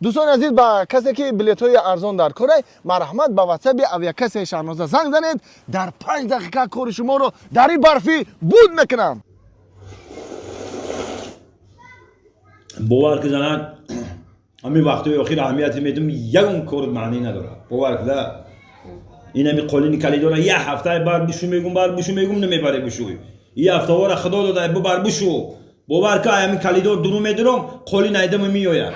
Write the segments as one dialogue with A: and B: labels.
A: Дӯстони азиз, ба касе ки билетҳои арзон дар корай, марҳамат, ба ватсаби авиакассаи Шаҳноза занг занед. Дар 5 дақиқа кори шуморо дар ин барфӣ буд мекунам.
B: Бовар ки, занак, ҳамин вақтҳои охир аҳамияте медум, ягон кор маънӣ надорад. Бовар куда, ин ҳами қолини калидора як ҳафтаи бар бишу мегум, бар бишу мегум, намебаре бишӯй. И ҳафтавора худо дода, бубар бишу. Бовар ка, ҳамин калидор дуру медуром, қолин айдама меояд.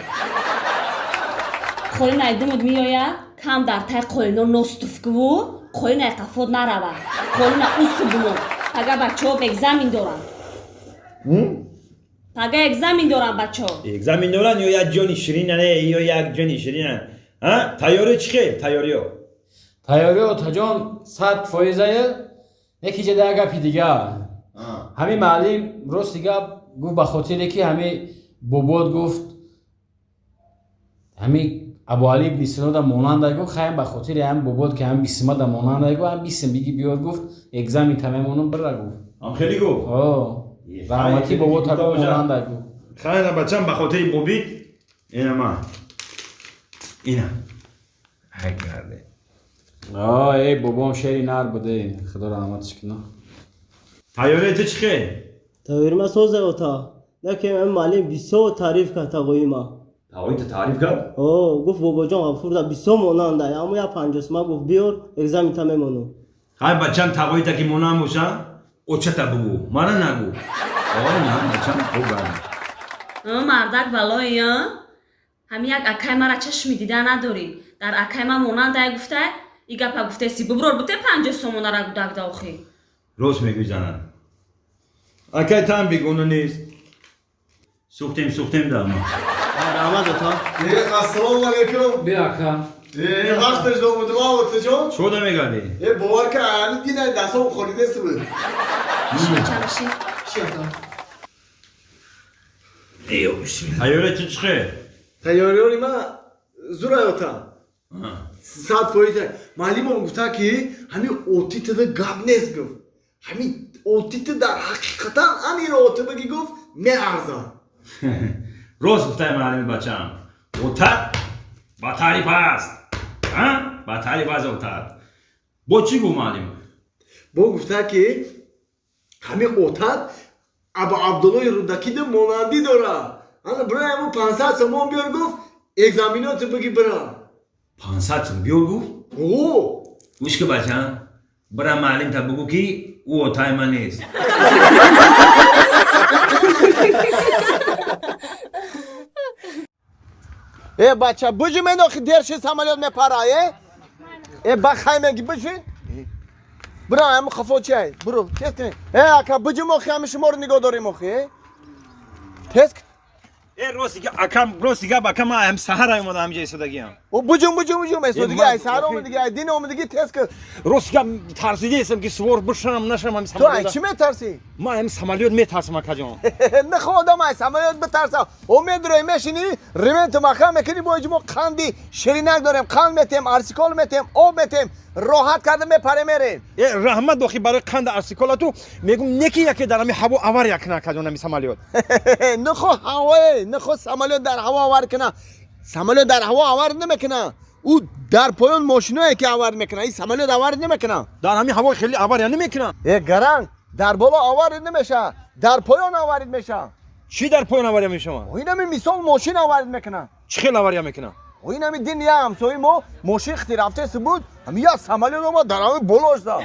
C: Қолин айдимуд меояд? Кам дар тай қолино ностуфкуву қолин ай қафот нарава. Қолина усу бумон. Пага бачаҳо экзамен доранд, пага экзамен доранд бачаҳо.
B: Экзамен доранд ё як ҷони ширина, не, ё як ҷони ширина. А тайёрӣ чӣ хел, тайёриё?
D: Тайёриё, отаҷон, 100 фоизае. Неки ҷада як гапи дигар. Ҳамин маълим, рости гап, гуфт, ба хотире ки ҳами бобот гуфт, ҳами Абуали ибни Синода монанда гуфт. Хаям ба хотири ҳами бобот, ки ҳами бисмада монанда гуфт, ҳам бисм биги биёр гуфт, экзамен та мемонам, бира гуфт.
B: Ам хеле гуфт?
D: О, раҳмати бобота гуфт, монанда гуфт.
B: Хайна, бачам, ба хотири бобит ина ма ина ҳай карде.
D: О, эй, бобом шери нар буде, худо раҳматиш куна.
B: Тайёрии ту чӣ хел?
E: Тайёрима соза, ота. Лекин ин муаллим бисёр таъриф кард тағоима.
B: Тағои ту таъриф кард?
E: О, гуфт, бобоҷон Ғафурда бисёр монанда, аммо як 50 сума гуфт, биёр, экзамента мемонам.
B: Ҳай, бачам, тағоита ки монанд боша, очата бугӯ, мана нагӯ. О, на, бачам, хуб гард.
C: Мардак балои ҳамин як акай мара чашми дида надорӣ. Дар акай ма монандай гуфта, и гапа гуфтеси, буброр буте 50 сомонара гудакда охи.
B: Рост мегӯй, занак, акай там бегона нест. Сӯхтем, сӯхтем да ма.
E: Раҳмат, ота.
A: Ассалому алайкум.
D: Биё, ака.
A: Вақташ домудума, отаҷон.
B: Шода мегардӣ?
A: Е, бовар ка, ами динай дастом холидест буд.
C: Чамши.
A: Чи, ата?
B: Тайёрии ту чӣ хел?
A: Тайёриёри ма зурай, ота, 100%. Маълимам гуфта, ки ҳамин отитада гап нест, гуфт. Ҳамин отита дар ҳақиқатан аниро ота баги, гуфт, меарзад.
B: Рост гуфтаи маълими, бачам. Отат ба таъриф аст, а ба таъриф аст отат. Бо чӣ гуфт маълим?
A: Бо гуфта, ки ҳамин отат Абу Абдуллои Рудакида монандӣ дорад. Ана бира, ҳамун 500 сомон биёр, гуфт, экзаменото биги, бира.
B: 500 сум биёр гуфт?
A: О.
B: Гӯш ки, бачам, бира, маълимта бугӯ, ки ӯ отаи ман нест.
A: Э, бача, буҷи, менохи, дер ши, самолёт мепара. Э, ба хай меги, бижи, бира, ҳамин хафо чиай, биро, тез кунед. Э, ака, буҷи, мохи, ҳами шуморо нигоҳ дорем, охи. Э, тез.
B: Э, рости гап, акам, рости гап, акам, ман ҳам саҳар омадам, ҳамҷа истодагиам.
A: О, буҷум, буҷум, буҷум, эсодиги.
B: Э,
A: ай саҳар омадиги, ай дин омадиги, тез кун.
B: Рости гап, тарсидаестам, ки сувор бишам, нашам ҳами
A: Ту ай
B: самолёт.
A: чӣ метарсӣ?
B: Ман ҳами самолёт метарсам, акаҷон.
A: Нахо одам ай самолёт битарса? О, медурои, мешинӣ, ременту маҳкам мекунӣ. Бо мо қанди ширинак дорем, қанд метем, арсикол метем, об метем, роҳат карда мепаре, мерем.
B: Э, раҳмат охи барои қанда арсиколату. Мегум, неки яке дар ҳами ҳаво авария кина, акаҷон, ҳами самолёт.
A: Нахо ҳавое, нахо самолёт дар ҳаво авар кина. Самолёт дар ҳаво авар намекуна, ӯ дар поён мошиное ки авар мекуна, ин самолёт авар намекуна.
B: Дар ҳами ҳаво хеле авария намекунам?
A: Э, гаранг, дар боло аварид намеша, дар поён аварид меша.
B: Чӣ дар поён авария мешавад?
A: Инами мисол, мошин аварид мекуна.
B: Чӣ хел авария мекунам?
A: Инами дин я ҳамсои мо мошин хити рафтеси буд, ҳами я самолёт омад, дар ҳами болош зад.